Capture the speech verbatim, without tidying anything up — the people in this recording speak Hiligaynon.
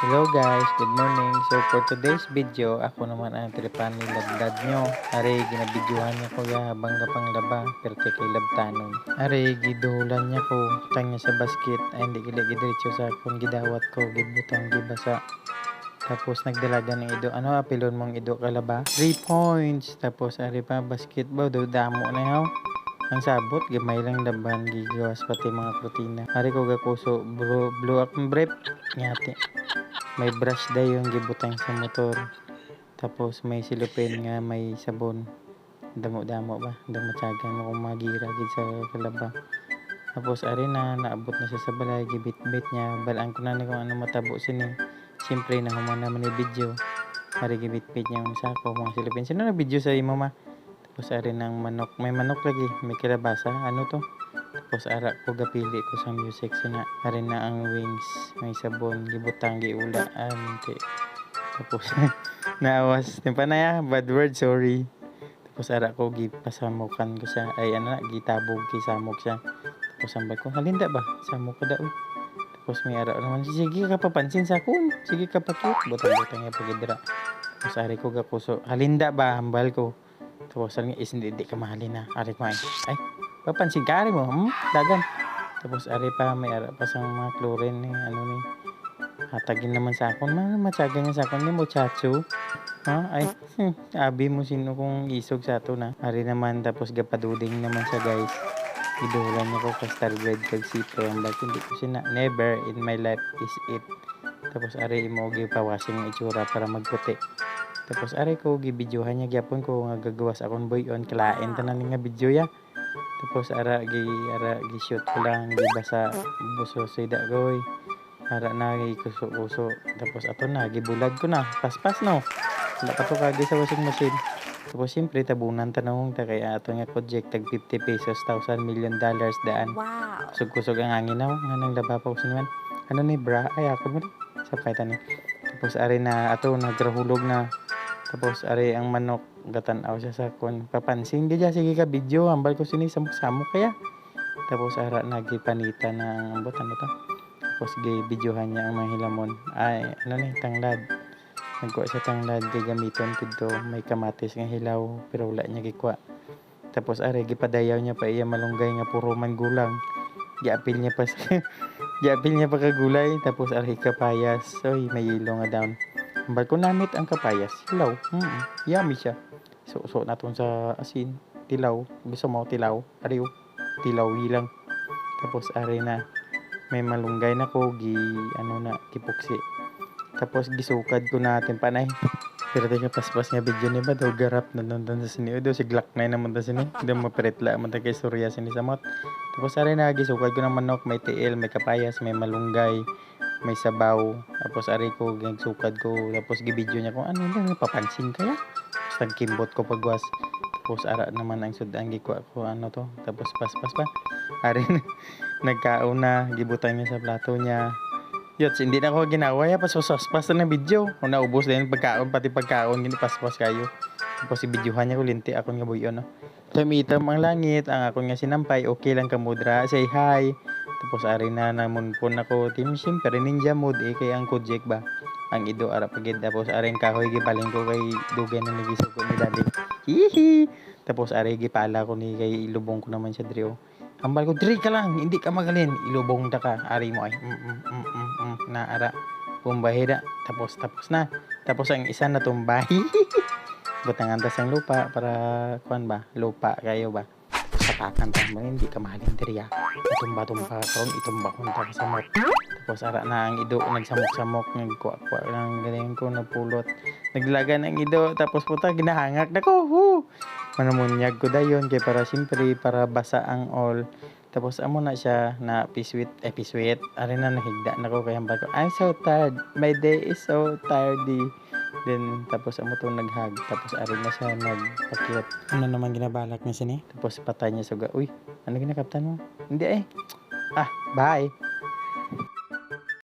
Hello guys, good morning. So for today's video, ako naman ang tripan ni Labdad nyo. Ari, ginabidyohan niya ko ya habang kapanglaba, pero kay labtanon. Ari, giduhulan niya ko, tang niya sa basket, ay hindi gila gidiretso sa akong gidawat ko, gibutang, gibasa. Tapos nagdalagan ng ido. Ano apilon mong ido ka laba? Three points. Tapos ari pa, basketball, daw damo na yaw. Ang sabot, gamay lang laban, gigawas pati mga kurtina. Ari ko gakuso, bro, blow akong brief. Ngati. May brush dayon gibutang sa motor. Tapos may silupin nga may sabon. Damo-damo ba? Damatyagan mo kung magira gid sa kalaba. Tapos ari na, naabot na siya sa balay, gibitbit niya. Balaan ko na ni kung ano matabo sini. Siyempre, nahuman naman ni video. Ari gibitbit niya ang sako, mga silupin. Sino na video sa imo, ma? Tapos ari na ang manok. May manok lagi, may kalabasa. Ano to? Tapos ara ko, gapili ko sa music sina. Ari na ang wings, may sabon, gibutang, giula, ah, minti. Tapos naawas, timpa na ya, bad word, sorry. Tapos ara ko, gipasamukan ko siya. Ay, ano na, gitabog, gisamok siya. Tapos hambal ko, "Halinda ba? Samok ka daw." Tapos may ara naman, "Sige ka papansin sa akon. Sige ka pa-cute." Butang-butang niya pagidra. Tapos ari ko gakuso, "Halinda ba?" Hambal ko. Tapos sabi niya, "Is, hindi, di ka mahalin na." Ari ko, ay, "Ay, papansin ka, ari mo? Hmm? Dagan." Tapos ari pa, may ara pa sa mga klorin ni, ano ni, hatagin naman sa akon. Ma-, matyagan niya sa akon ni muchacho. Ha? Ay, hmm, abi mo sino kung isog sa ato na. Ari naman, tapos gapaduding naman siya, guys. Giduhulan niya ko ka Star Bread kag sitro. Ang bag, hindi ko sina, never in my life is it. Tapos ari imo gipawasing ang itsura para magputi. Tapos ari ko, gibidyohan niya gyapon ko nga gagawas akong buy-on. Kalain tanan ni nga video ya. Tapos ara gi, ara gi-shoot ko lang, gibasa, buso sida goy. Ara na gikuso-kuso. Tapos ato na, gibulag ko na. Paspas no. Wala pa to kagi sa washing machine. Tapos siyempre, tabunan tanong ta kay ato nga project, tag fifty pesos, thousand million dollars daan. Wow. Kusog-kusog ang hangin, no? Nga nang laba pa ko siniman. Ano ni, bra? Ay, ako mo. Sa pay tani. Tapos ari na, ato, nagrahulog na. Tapos ari ang manok, gatan-aw siya sa kun. Papansin gid siya, sige ka video, hambal ko sini samok-samok kaya. Tapos ara na, gipanita na ang ambot, ano to? Tapos gibidyohan niya ang mga hilamon. Ay, ano ni, tanglad. Nagkuha siya tanglad, gagamiton dito, may kamatis nga hilaw, pero wala niya gikuha. Tapos ari, gipadayaw niya pa iya malunggay nga puro man gulang. Giapil niya pa sa, giapil niya pa ka gulay, tapos ari kapayas. Oy, may yelo nga daon. Hambal ko, namit ang kapayas. Hilaw. Mm, yummy siya. So, so naton sa asin, tilaw. Gusto mo tilaw? Ari, oh. Tilaw lang. Tapos ari na, may malunggay na ko, gi, ano na, gipuksi. Tapos gisukad ko na ating panay. Pero tayo paspas nga video ni ba? Daw garap na nandun sa sini. Daw si Glock nine naman ta sini. Daw mapiritla man ta kay istorya sini sa mot. Tapos ari na, gisukad ko ng manok, may tiil, may kapayas, may malunggay, may sabaw. Tapos ari ko, nagsukad ko. Tapos gibidyo niya kung ano, hindi, napapansin kaya? Tapos nagkimbot ko pagwas. Tapos ara naman ang sudan, gikuha ko, ano to. Tapos paspas pa. Ari na, nagkaon na, gibutang niya sa plato niya. Yots, hindi na ko ginawa ya, pasuspas na ng video. Kung naubos na yung pagkaon, pati pagkaon, gini paspas kayo. Tapos si videohan niya ko, linti akon nga buyon, no? Tamitam ang langit, ang akon nga sinampay, okay lang ka mudra, say hi. Tapos ari na, namunpon ako, team, siyempre, ninja mode, eh, kay ang kujek ba? Ang ido, ara pa gid. Tapos ari ang kahoy, gibaling ko kay dugay na nagisuko ni daddy. Hihi! Tapos ari, gipala ko ni kay ilubong ko naman siya, diri, oh. Hambal ko, "Diri ka lang, hindi ka magalin. Ilubong ta ka, ari mo ay." Mm, mm, mm, mm, mm. Naara. Pumbahira. Tapos, tapos na. Tapos ang isa natumba. Butangan ta sang lupa para, kuan ba? Lupa kayo ba? Tapos tapakan ta mo, hindi ka mahalin diri, ah. Tumba-tumba ka karon, itumba ko ta sa mot. Tapos ara na ang ido, nagsamok-samok, nagkuha-kuha lang galing ko, napulot. Naglagan ang ido, tapos puta, ginahangak na ko. Hu! Manamunyag ko dayon, kay para siyempre, para basa ang all. Tapos amo na siya na piswit, eh, piswit. Ari na, nahigda na ko, kay hambal ko, "I'm so tired. My day is so tired, eh." Then, tapos amo to naghag. Tapos ari na siya nagpakyot. Ano naman ginabalak niya sini? Tapos patay niya suga. Uy, ano ginakaptan mo? Hindi eh. Ah, bye.